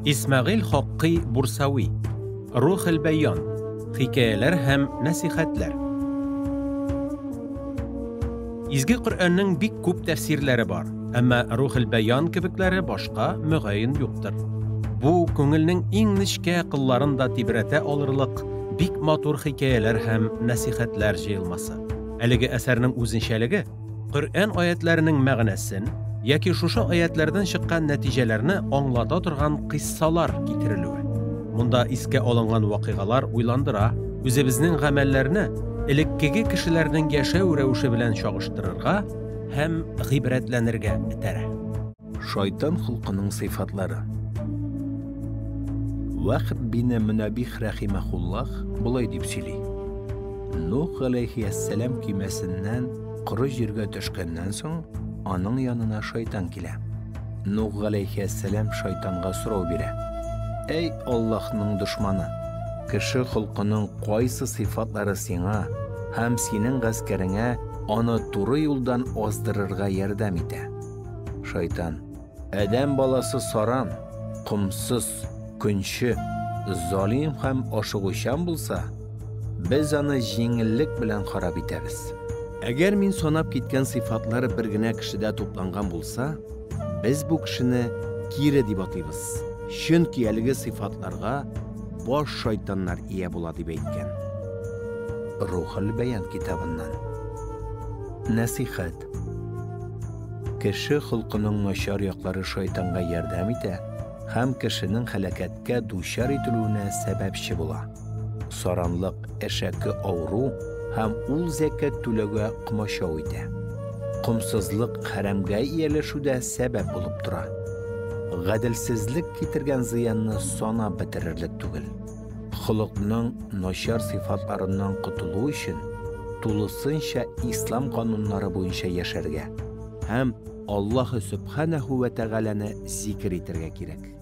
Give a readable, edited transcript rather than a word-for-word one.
Исмәгыйль Хаккый Бурсави. Рухел-бәян. Хикәяләр һәм нәсыйхәтләр. Изге Коръәннең бик күп тәфсирләре бар, әмма Рухел-бәян кебекләре башка, мөгаен, юктыр. Бу, күңелнең иң нечкә кылларын да тибрәтә алырлык бик матур хикәяләр һәм нәсыйхәтләр җыелмасы. Әлеге әсәрнең үзенчәлеге, Коръән аятьләренең мәгънәсен яки шушы аятьләрдән чыккан нәтиҗәләрне аңлата торган кыйссалар китерелүе. Монда искә алынган вакыйгалар уйландыра, үзебезнең гамәлләрне элеккеге кешеләрнең яшәү рәвеше белән чагыштырырга һәм гыйбрәтләнергә этәрә. Шайтан холкының сыйфатлары. Вәхб бине Мөнәбих рәхимәхуллаһ болай дип сөйли. Нух галәйһиәссәлам көймәсеннән коры җиргә төшкәннән соң, аның янына шайтан килә. Нух галәйһиәссәлам шайтанга сорау бирә. Әй Аллаһның дошманы! Кеше холкының кайсы сыйфатлары сиңа һәм синең гаскәреңә аны туры юлдан аздырырга ярдәм итә? Шайтан, Адәм баласы саран, комсыз, көнче, залим һәм ашыгучан булса, без аны җиңеллек белән харап итәбез. Әгәр мин санап киткән сыйфатлар бер генә кешедә тупланган булса, без бу кешене кире дип атыйбыз, чөнки әлеге сыйфатларга баш шайтаннар ия була, дип әйткән. Рухел-бәян китабыннан. Нәсыйхәт. Кеше холкының начар яклары шайтанга ярдәм итә һәм кешенең һәлакәткә дучар ителүенә сәбәпче була. Саранлык, әшәке авыру һәм ул зәкят түләүгә комачау итә. Комсызлык хәрәмгә ияләшүдә сәбәп булып тора. Гаделсезлек китергән зыянны санап бетерерлек түгел. Холыкның начар сыйфатларыннан котылу өчен тулысынча ислам кануннары буенча яшәргә һәм Аллаһы Сөбхәнәһү вә Тәгаләне зикер итәргә кирәк.